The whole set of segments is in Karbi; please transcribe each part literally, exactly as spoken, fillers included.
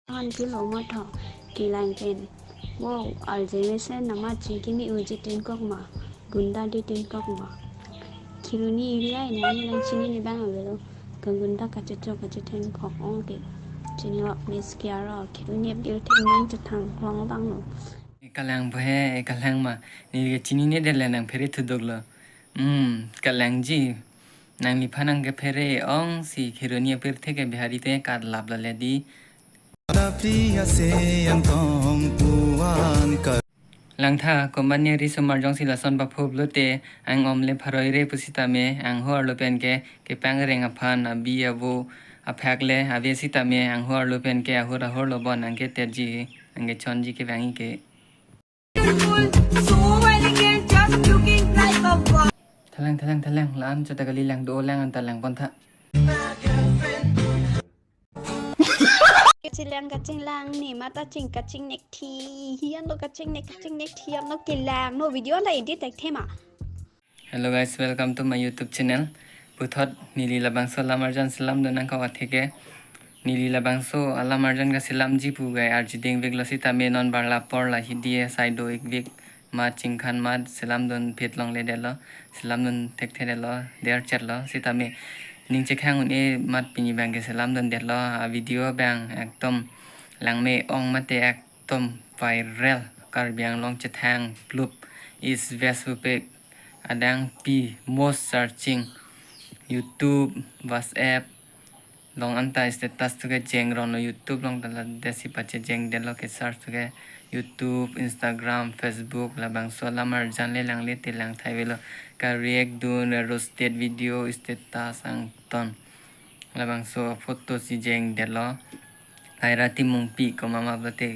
An kilo matha kelang pen. Wow, arje mesen nama chingki mi uji tin kok ma, gunda di tin kok ma. Kheroni area ini ani lang chini ni bang avelo. Kagunda kachocho kachetheng kok ong ke. Chini wak miss kiaro, Kheroni apir theng nang chethang klong bang lo. Ekalang bohe, ekalang ma. Neli ke chini ne dele nang phere thudok lo. Hmm, kalangji. Nangliphan nang ke phere ong si Kheroni apirthe ke Bihari te kat lap la le di. Langtha, komatne riso marjong si lason baphup lote, ang omle pharoi re pusitame, ang ho arlo pen ke, kepangreng aphan, abi avo, aphak le, ave sitame, ang ho arlo pen ke, ahur ahur lo bon, ang ke terji, ang ke chonji ke bangi ke. So elegant, just looking like a wow. Thalang, thalang, thalang, la-an chota kali lang do lang anta lang pon tha. Kachelang kachinglang ne mata ching kachingnek thi. Hian lo kachingnek kachingnek thi, hian lo kelang no video la edit thekthe ma. Hello guys, welcome to my YouTube channel. Puthot neli labangso alam arjan selam do nangkok atheke. Neli labangso alam arjan kaselamji pu gai arjiding vek lo sitame non barla por la hidi asai do ik vek mat chingkhan mat selam dun phit longle det lo. Selam dun thekthe det lo, der chet lo sitame ning chekhang un-e mat pini bang ke selam dun det lo. A video bang ekdom langme ong mate ekdom viral. Karbi Anglong chethang plup is best pupe adang pi most searching YouTube, WhatsApp, long anta status tu ke jeng ron lo YouTube long ta la desi pache jeng det lo ke search tu ke YouTube, Instagram, Facebook labangso alam arjan le langle te lang thai velo ka react dun roasted video status angton labangso photo si jeng det lo. Aira Timungpi ko mama bate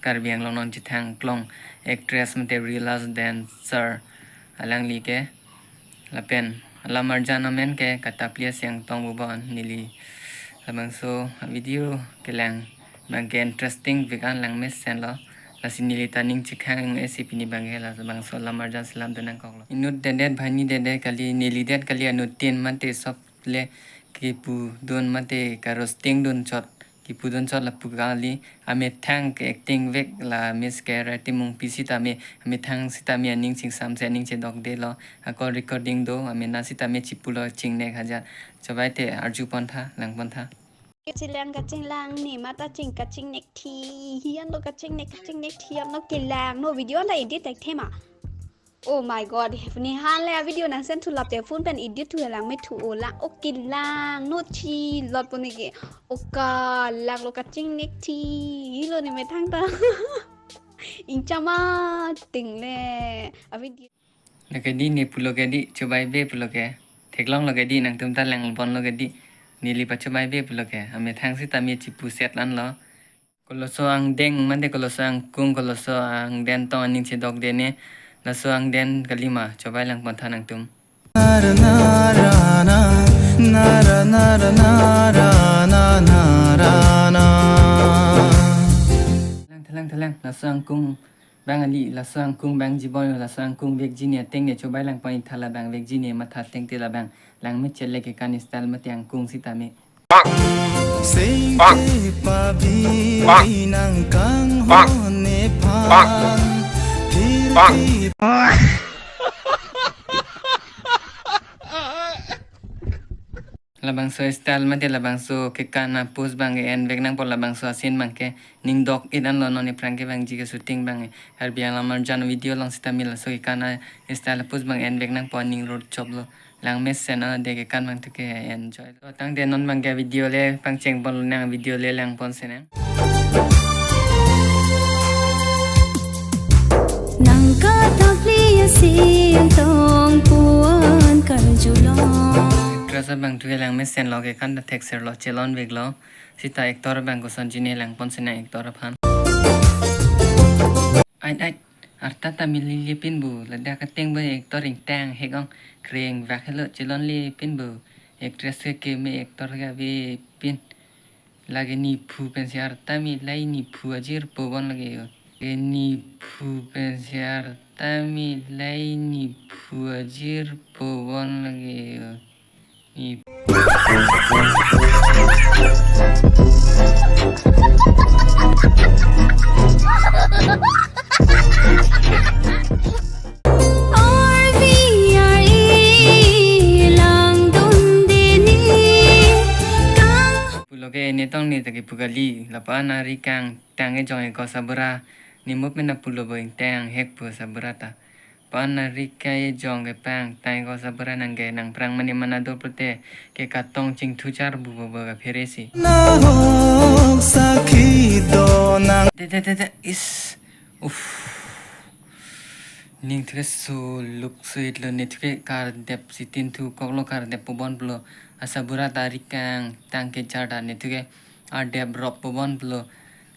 Karbi Anglong non chethang klong actress mate realize dancer alangli ke lapen alam arjan amen ke Katapli Siang Tong Bubon neli labangso video kelang bang ke interesting vek an langmesen lo. Lasi neli ta ning chekhang esi pini bang ke labangso alam arjan selam dun nangkok lo. Inut dedet bhani dedet kali neli det kali anuttin mate sop le kipu dun mate ka roasting dun chot. Kipu dun chot lapu kali amethang ke acting vek la Miss Aira Timungpi sitame amethang sitame aning chingsam se aning chedok det lo. Akol recording do amena sitame chipu lo chingnek hajar. Chobai te arju pon tha, lang pon tha. Kachelang kachinglang ne mata ching kachingnek thi. Hian lo kachingnek kachingnek thi, hian lo kelang no video la edit thekthe ma. Oh my God, nephan le a video nang send thu lap te phone pen edit thu lang me thu o lang. O kelang no thi lot pon ke. O kalang lo kachingnek thi lo ne methang ta. Ingchama ting le a video. Lake di ne pulo ke di, chobai be pulo ke. Theklong lo ke di nangtum ta lang pon lo ke di. Neli pachobai be pulo ke. Amethang sitame chipu set an lo. Koloso angdeng mate koloso angkung koloso angden tong aning chedok det ne. Laso angden kali ma chobai lang pon tha nangtum. Nara nara na, nara nara nara na, nara na. Thalang thalang thalang laso angkung bang ali laso angkung bang jibon laso angkung vekji ne ateng ne chobai lang pon ik tha labang vekji ne matha ateng te labang langme chelek kekan style mate angkung sitame. Sing te pabi nang kanghon nephan. Phirbi. Labangso style mate labangso kekan a-post bang ke en vek nangpo labangso a-scene bang ke ning dok it an lo non ephrang ke bang ji ke shooting bang ke Karbi Anglong alam arjan video long sitame laso kekan a-style a-post bang en vek nangpo ning rot chop lo. Langmesen a de kekan bang tu ke enjoy. Lo tangte non bang ke video le pangcheng pon lo nang video le lang pon si nang. Nang Katapli Siang Tong puan karjulong. Actress abang tu ke langmesen lo kekan ta thekser lo chelon vek lo. Sita actor bang kosonji ne lang pon si nang actor aphan. Ai ai. Arta ta mili le pin bu, ladak ateng bu actor ingtang hek ong kreng vak helo chelon le pin bu, actress ke keme actor ke ave pin. Lake nephu pensi arta mi lai nephu ajirpo bon lake yo. Ke nephu pensi arta mi lai nephu ajirpo bon lake yo. Ni. Neta kepu kali, lapu-an ari kangtang kejong-e ko asabura, ne movement pulo bo ingtang hek pu asabura ta. Lapu-an ari kejong kepangtang ko asabura nang ke nangphrang mane mana do pulote ke katong chingthu char bu bo bo kaphere si. Nahok sakhi do nang. De, de, de, de, is. Uff. Ning thuke suluk suit lo, ne thuke kardep si tin thu koklo, kardep po bon pulo. Asabura ta ari kangtang kejar ta ne thuke ardep rop po bon pulo.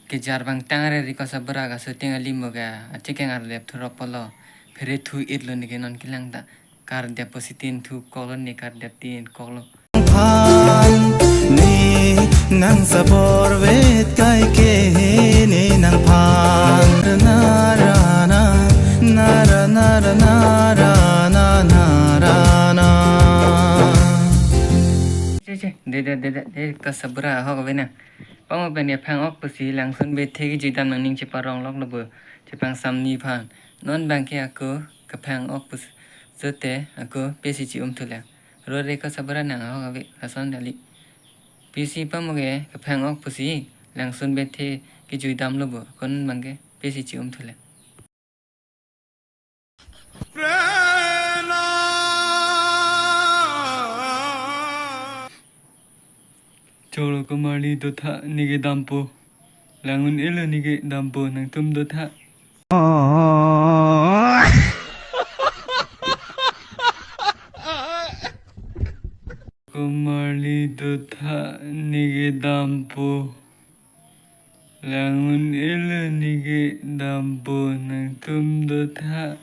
Kejar bang tang re ri ko asabura ka shooting alim bo ka achekeng ardep thu rop pulo. Phere thu it lo ne ke non kelang ta. Kardep po si tin thu koklo, ne kardep tin koklo. Phan, ne nang sabor vet kai ke, ne nangphan. Nara na, nara nara nara na nara na. Che, che, de, de, de, de, de, ko asabura ahok ave nang. Pamo pen kephang-ok pusi Langsun Bethe kejui dam nangning cheparong lok lo bo, chepang samni phan. Non bang ke ako kephang-ok pusi, sote ako pesi chi-um thu le. Ro re ko asabura nang ahok ave, lason dali. Pisi pamo ke kephang-ok pusi Langsun Bethe kejui dam lo bo, kon bang ke pesi chi-um thu le. Cholo komarli dotha, ne ke dampo. Lang un-elo, ne ke dampo, nangtum dotha. Komarli dotha, ne ke dampo. Lang un-elo, ne ke dampo, nangtum dotha.